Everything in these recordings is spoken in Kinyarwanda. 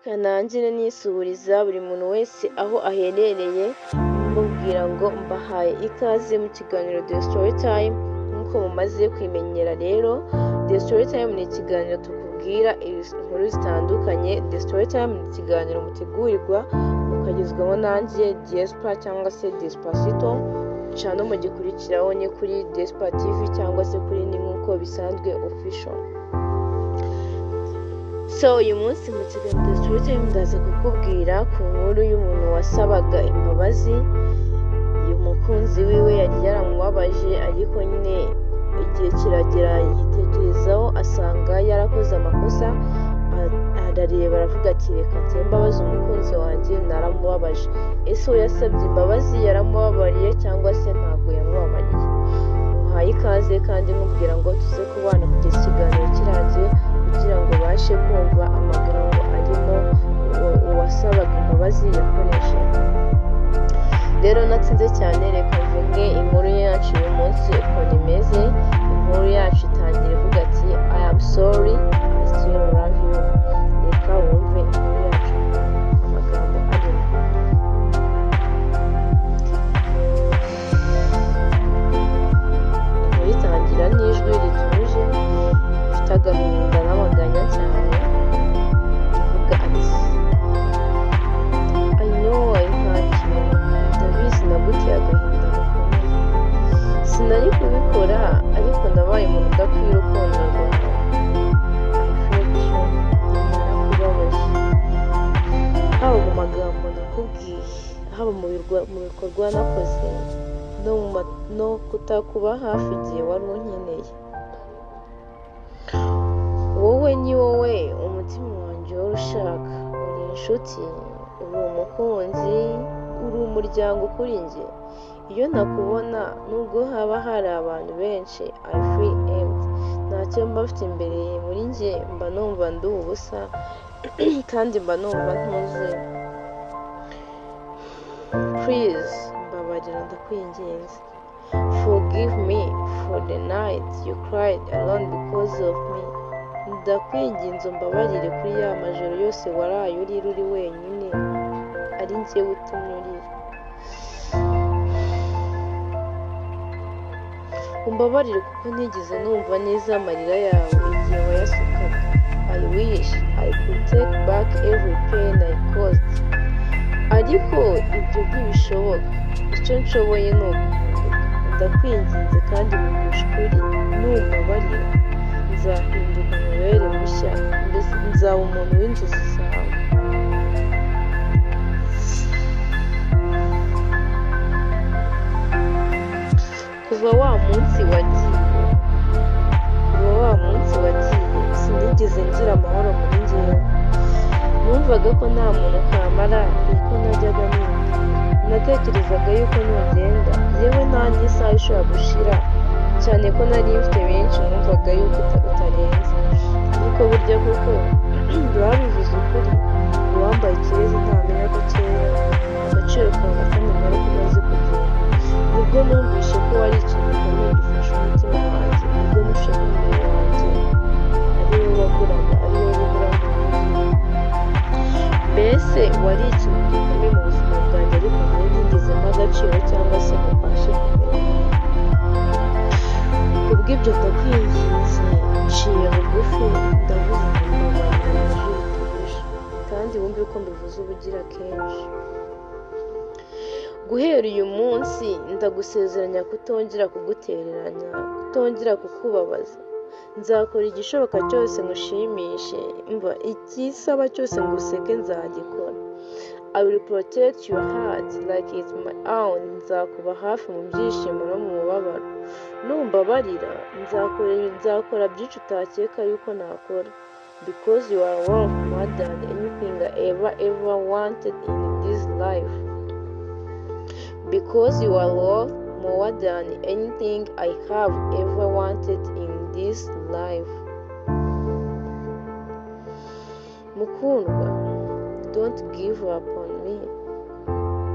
Kanangire nisuhuriza buri muntu wese aho aherereye, mubwira ngo mbahaye ikaze mu kiganiro The Story Time. Nk'uko mumaze kwimenyera rero, The Story Time ni ikiganiro tukubwira inkuru zitandukanye. The Story Time ni ikiganiro mutegurirwa mukagezwaho nanjye Despa cyangwa se Despacito, cano mugikurikiraho ni kuri Despa TV cyangwa se kuri ni nk'uko bisanzwe official. So uyu munsi mu kiganiro The Story Time ndaza kukubwira ku nkuru y'umuntu wasabaga imbabazi. Uyu mukunzi wiwe yari yaramubabaje, ariko nyine igihe kiragera yitekerezaho asanga yarakoze amakosa, arareba aravuga ati reka nsabe imbabazi umukunzi wanjye naramubabaje. Ese uwo yasabye imbabazi yaramubabariye cyangwa se ntabwo yamubabariye? Muhaye ikaze kandi mubwira ngo tuze kubana kugeza ikiganiro kirangiye, kugira ngo ubashe kumva amagambo arimo uwasabaga imbabazi yakoresheje. Rero natsinze cyane, reka mvuge inkuru yacu uyu munsi ukuntu imeze. Inkuru yacu itangira ivuga ati I am sorry, I still love you. Reka wumve inkuru yacu amagambo arimo. Inkuru itangira n'ijwi rituje, rifite agahinda n'amaganya cyane, ivuga ati I know I hurt you. Ndabizi naguteye agahinda gakomeye. Sinari kubikora, ariko nabaye umuntu udakwiye urukundo rwawe. I felt you. Narakubabaje. Haba mu magambo nakubwiye, haba mu bikorwa nakoze, no kutakuba hafi igihe wari unkeneye. Wowe ni wowe umutima wanjye uhora ushaka. Uri inshuti, uri umukunzi, uri umuryango kuri njye. Iyo ntakubona, nubwo haba hari abantu benshi, I feel empty. Ntacyo mba mfite imbere muri njye, mba numva ndi ubusa kandi mba numva ntuzuye. Please, mbabarira ndakwinginze. Forgive me for the night you cried alone because of me. Ndakwinginze umbabarire kuri ya majoro yose waraye urira uri wenyine, ari njyewe utumye urira. Umbabarire kuko ntigeze numva neza amarira yawe igihe wayasukaga. I wish I could take back every pain I caused. Ariko ibyo ntibishoboka. Icyo nshoboye ni uguhinduka. Ndakwinginze kandi mvugisha ukuri, numbabarira nzahinduka nkubere mushya, mbese nzaba umuntu w'inzozi zawe. Kuva wa munsi wagiye, sinigeze ngira amahoro muri njyewe. Numvaga ko nta muntu kamara, niko najyaga numva. Natekerezaga yuko nugenda, yewe nta n'isaha ishobora gushira, cyane ko nari mfite benshi numvaga yuko utarenze. Ariko burya koko babivuze ukuri, uwambaye ikirezi ntamenya ko cyera, agaciro kawe nakamenya ko umaze kugenda. Nibwo numvise ko wari ikintu gikomeye gifasha umutima wanjye, nibwo numvise ko umubiri wanjye ari wowe waguraga, ari wowe ubura ngo wuzuye. Mbese wari ikintu gikomeye mu buzima bwanjye, ariko njyewe ntigezemo agaciro cyangwa se ngo mbashe kumenya. Kubw'ibyo ndakwinginze, nciye bugufi, ndavuze ngo mbabarira mu ijwi rituje, kandi wumve ko mbivuze ubugira kenshi. Guhera uyu munsi ndagusezeranya kutongera kugutereranya, kutongera kukubabaza. Nzakora igishoboka cyose ngushimishe, mva icyisaba cyose nguseke nzagikora. I will protect your heart like it's my own. Nzakuba hafi mu byishimo no mu mubabaro. Numbabarira, nzakora byinshi utakeka yuko nakora. Because you are worth more than anything I ever wanted in this life. Because you are worth more than anything I have ever wanted in this life. Mukundwa, don't give up on me.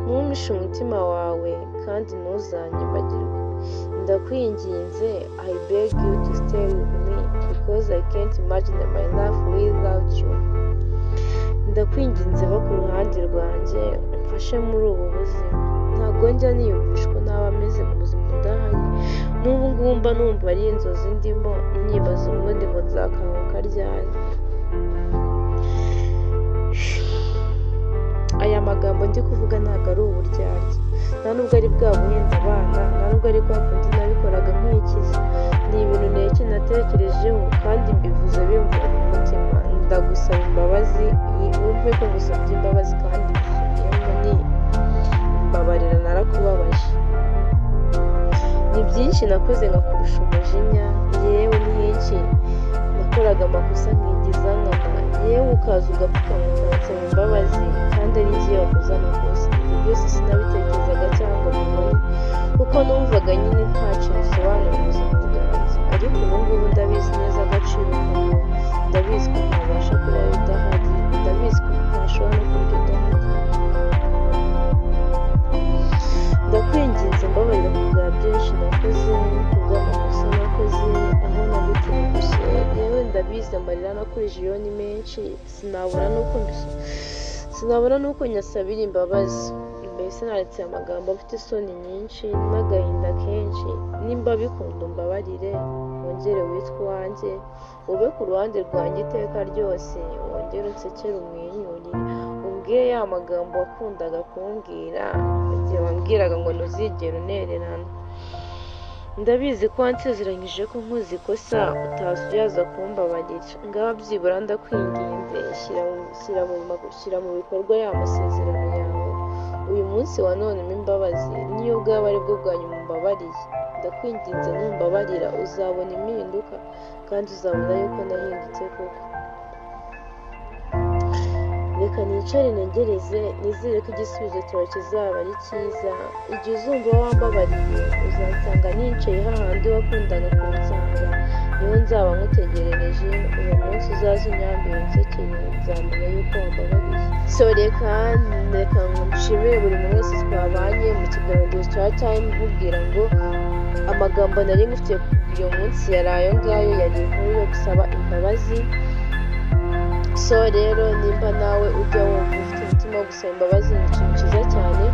Ntumishe umutima wawe kandi ntuzanyibagirwe. Ndakwinginze, I beg you to stay with me because I can't imagine my life without you. Ndakwinginze ba ku ruhande rwanjye, umfashe muri ubu buzima. Ntabwo njya niyumvisha uko naba meze mu buzima udahari, n'ubu ngubu mba numva ari inzozi ndimo, nibaza ubundi ngo nzakanguka ryari. Aya magambo ndi kuvuga ntabwo ari uburyarya, nta nubwo ari bwa buhenda abana, nta nubwo ari kwa kundi nabikoraga nkwikiza, ni ibintu natekerejeho kandi mbivuze bimvuye ku mutima. Ndagusaba imbabazi, wumve ko ngusabye imbabazi kandi mbisubiyemo, ni mbabarira narakubabaje. Ni byinshi nakoze nkakurusha umujinya, yewe ni henshi nakoraga amakosa nkigiza nkana, yewe ukaza ugapfukama ukansaba imbabazi kandi ari njye wakoze amakosa. Ibyo byose sinabitekerezaga cyangwa mbibone, kuko numvaga nyine ntacyo bisobanura mu buzima bwanjye. Ariko ubu ngubu ndabizi neza agaciro kawe, ndabizi ko ntabasha kubaho udahari, ndabizi ko ntashobora no kurya udahari. Ndakwinginze mbabarira ku bwa byinshi nakoze, ku bw'amakosa nakoze, aho nagutengushye, yewe ndabizi amarira nakurijeho ni menshi, sinabura n'uko nyasabira imbabazi. Mbese naretse amagambo afite isoni nyinshi n'agahinda kenshi, nimba bikunda umbabarire, wongere witwe uwanjye, ube ku ruhande rwanjye iteka ryose, wongere unsekere umwenyure, umbwire ya magambo wakundaga kumbwira igihe wambwiraga ngo ntuzigere untererana. Ndabizi ko wansezeranyije ko nkoze ikosa utazuyaza kumbabarira, ngaho byibura ndakwinginze shyira mu bikorwa ya masezerano yawe. Uyu munsi wa none umpe imbabazi, niyo bwaba ari bwo bwa nyuma umbabariye. Ndakwinginze numbabarira uzabona impinduka kandi uzabona yuko nahindutse koko. Reka nicare ntegereze, nizere ko igisubizo cyawe kizaba ari cyiza. Igihe uzumva wambabariye uzansanga nicaye hahandi wakundaga kunsanga, niho nzaba nkutegerereje. Uwo munsi uzaze unyambere unsekere, nzamenya yuko wambabariye. So reka nshimire buri muntu wese twabanye mu kiganiro cya Time, nkubwira ngo amagambo nari ngufitiye uyu munsi yari ayo ngayo, yari inkuru yo gusaba imbabazi. So rero nimba nawe ujya wumva ufite umutima wo gusaba imbabazi, ni ikintu cyiza cyane.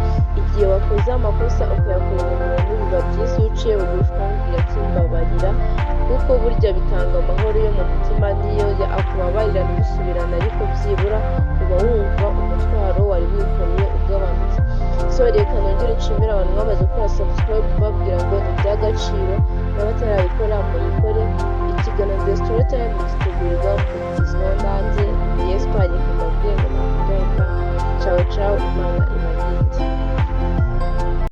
Igihe wakoze amakosa ukayakorera umuntu, biba byiza iyo uciye bugufi ukamubwira ati mbabarira, kuko burya bitanga amahoro yo mu mutima, niyo akubabarira ntimusubirane, ariko byibura uba wumva umutwaro wari wikoreye ugabanutse. So reka nongere nshimire abantu bamaze gukora subscribe, babwira ngo ni iby'agaciro, n'abatarabikora muyikore. Ikiganiro The Story Time gitegurirwa mukagezwaho nanjye Yespa, reka mbabwire ngo nakugaruka. Ciao ciao, Imana ibarinde.